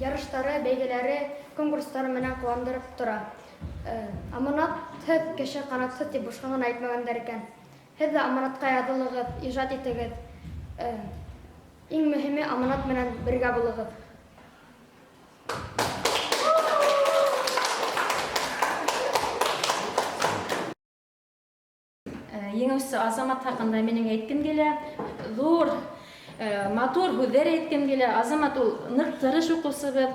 Ярыштары, бәйгеләре, конкурстары менән ҡыуандырып тора. Аманатһыҙ кеше ҡанатһыҙ тип бушҡа ғына әйтмәгәндәр икән. Һеҙ ҙә Аманатҡа яҙылығыҙ, ижад итегеҙ. Иң мөһиме, Аманат менән бергә булығыҙ. Еңеүсе Азамат хакында минең әйткем килә. Ҙур, матур һүҙҙәр әйткем килә. Азамат ул ныҡ тырыш уҡыусыбыҙ.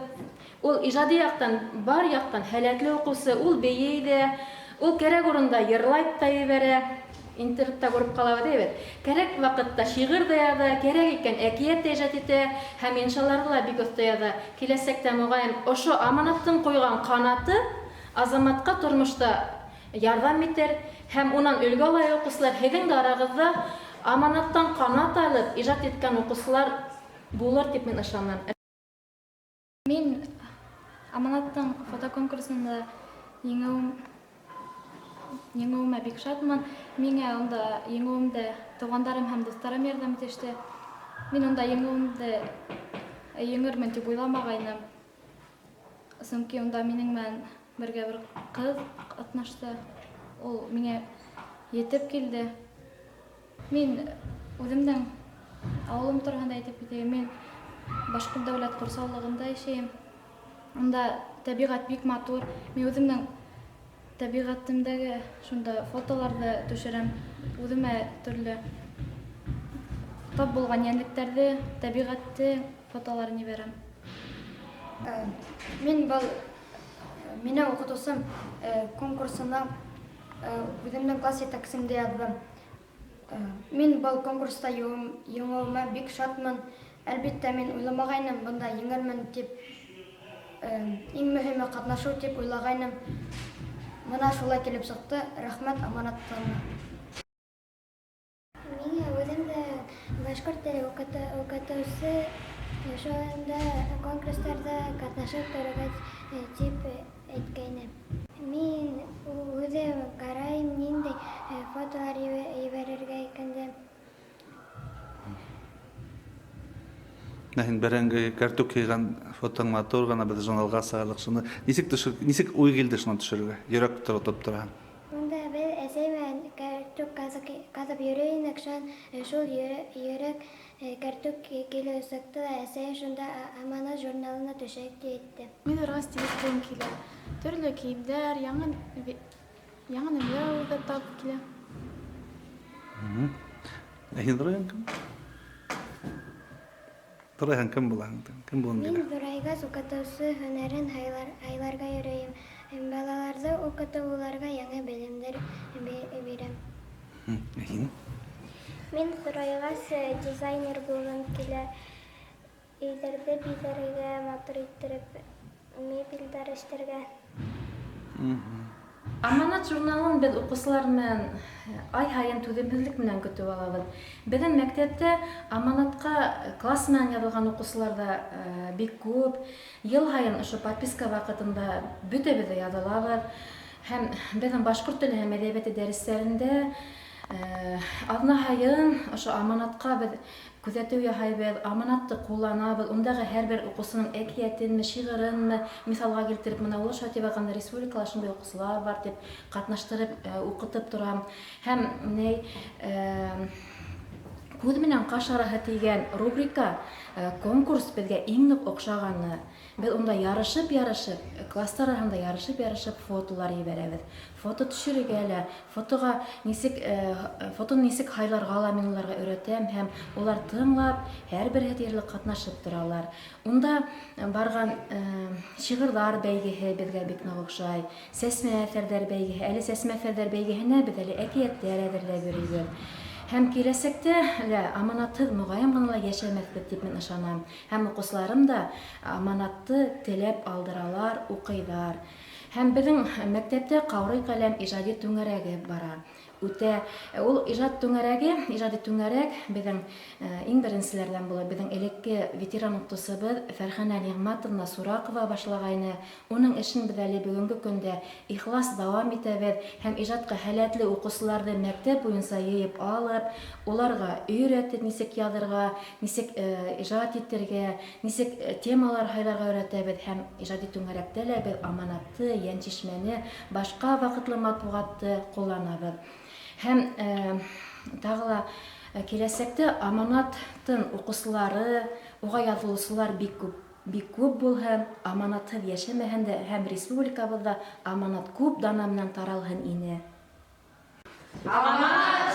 Ул ижади яҡтан, бар яҡтан һәләтле уҡыусы. Ул бейей ҙә, ул кәрәк урында йырлай ҙа ебәрә. Интернетта күреп ҡалабыҙ, әйбәт. Кәрәк ваҡытта шиғыр ҙа яҙа, кәрәк икән әкиәт тә ижад итә һәм иншаларҙы ла бик оҫта яҙа. Киләсәктә, мөғайын, ошо Аманаттың ҡуйған ҡанаты Азаматҡа тормошта ярҙам итер һәм унан өлгө алай уҡыусылар, һеҙҙең дә арағыҙҙа Аманаттан ҡанат алып ижад иткән уҡыусылар булыр дип мин ышанам. Мин Аманаттың фотоконкурсында еңеүем еңеүемә бик шатмын. Миңә унда еңеүемдә туғандарым һәм дуҫтарым ярҙам итеште. Мин унда еңеүемде еңермен тип уйламағайным. Сөнки унда минең менән бергә бер ҡыҙ ҡатнашты. Ул миңә етеп килде. Мин үҙемдең ауылым тураһында әйтеп китәйем. Мин Башҡорт дәүләт ҡурсаулығында йәшәйем. Унда тәбиғәт бик матур. Мин үҙемдең тәбиғәтемдәге шунда фотоларҙы төшөрәм. Үҙемә төрлө тап булған йәнлектәрҙе, тәбиғәтте фотоларын ебәрәм. Мин был Минең укытусым конкурсына үземнең класс җитәкчемдә яздым. Мин был конкурста еңүемә бик шатмын. Әлбиттә, мин уйламагайным бында еңермен дип. Иң мөһиме катнашу дип уйлагайным. Мына шулай килеп чыкты. Рәхмәт аманаттарына. Миңә үҙем дә башҡорт теле укытыусы шунда конкурстарҙа ҡатнашып торорға тип әйткәйне. Мин үҙем ҡарайым, ниндәй фотолар ебәрергә икәнде. Менә һин бәрәңге, кәртүк йыйган фотоң матур гына без журналга сыгардык шуны. Ничек төшер, ничек уй килде шуны төшерергә? Йөрәк тотып тора. Унда беҙ әсәй менән кәртүк ҡаҙып йөрөй инек, шунан шул йөрәк кәртүк килеп сыҡты ла, әсәйем шунда Аманат журналына төшәйек ти әйтте. Мин урға стилист булғым килә. Төрлө кейемдәр, яңы яңы нәмәләр уйлап табып килә. Ә һин ҙурайһаң кем? Ҙурайһаң кем булаһың? Кем булғың Мин килә? ҙурайғас уҡытыусы һөнәрен һайларға йөрөйөм. Балаларҙы уҡытып, уларға яңы белемдәр бирәм. Ә һин? Мин ҙурайғас дизайнер булғым килә. Өйҙәрҙе биҙәргә, матур иттереп мебелдәр эшләргә. Аманат журналын беҙ уҡыусылар менән ай һайын түҙемһеҙлек менән көтөп алабыҙ. Беҙҙең мәктәптә Аманатҡа класс менән яҙылған уҡыусылар ҙа бик күп. Йыл һайын ошо подписка ваҡытында бөтәбеҙ ҙә яҙылабыҙ. Һәм беҙҙең башҡорт теле һәм әҙәбиәте дәрестәрендә аҙна һайын ошо Аманатҡа беҙ күҙәтеү яһайбыҙ, Аманатты ҡулланабыҙ, ундағы һәр бер уҡыусының әкиәтенме, шиғырынмы миҫалға килтереп, мына Оло Шатибағанда республикала шундай уҡыусылар бар тип ҡатнаштырып, уҡытып торам. Һәм ни Күҙ менән ҡаш араһы тигән рубрика, конкурс беҙгә иң ныҡ оҡшағаны. Беҙ унда ярышып-ярышып, класстар араһында ярышып-ярышып фотолар ебәрәбеҙ. Фото төшөрөргә лә, фотоға нисек, фотоны нисек һайларға ла мин уларға өйрәтәм һәм улар тыңлап, һәр береһе тиерлек ҡатнашып торалар. Унда барған шиғырҙар бәйгеһе беҙгә бик ныҡ оҡшай. Сәсмә әҫәрҙәр бәйгеһе, әле сәсмә әҫәрҙәр бәйгеһенә беҙ әле әкиәттәр әҙерләп йөрөйбөҙ. Һәм киләсәктә лә аманатһыҙ мөғайын ғына ла йәшәмәҫбеҙ тип мин ышанам. Һәм уҡыусыларым да аманатты теләп алдыралар, уҡыйҙар. Һәм беҙҙең мәктәптә Ҡаурый ҡәләм ижади түңәрәге бара. Үтә. Ул ижад түңәрәге, ижади түңәрәк беҙҙең иң беренселәрҙән булып беҙҙең элекке ветеран уҡытыусыбыҙ Фәрхәнә Ниғмәтовна Суракова башлағайны. Уның эшен беҙ әле бөгөнгө көндә ихлас дауам итәбеҙ һәм ижадҡа һәләтле уҡыусыларҙы мәктәп буйынса йыйып алып, уларға өйрәтеп нисек яҙырға, нисек ижад итергә, нисек темалар һайларға өйрәтәбеҙ һәм ижади түңәрәктә лә беҙ Аманатты, Йәншишмәне, башҡа ваҡытлы матбуғатты ҡулланабыҙ. Һәм тағы ла киләсәктә Аманаттың уҡыусылары, уға яҙылыусылар бик күп булһын, аманатһыҙ йәшәмәһен дә һәм республикабыҙҙа аманат күп дана менән таралһын ине. Аманат!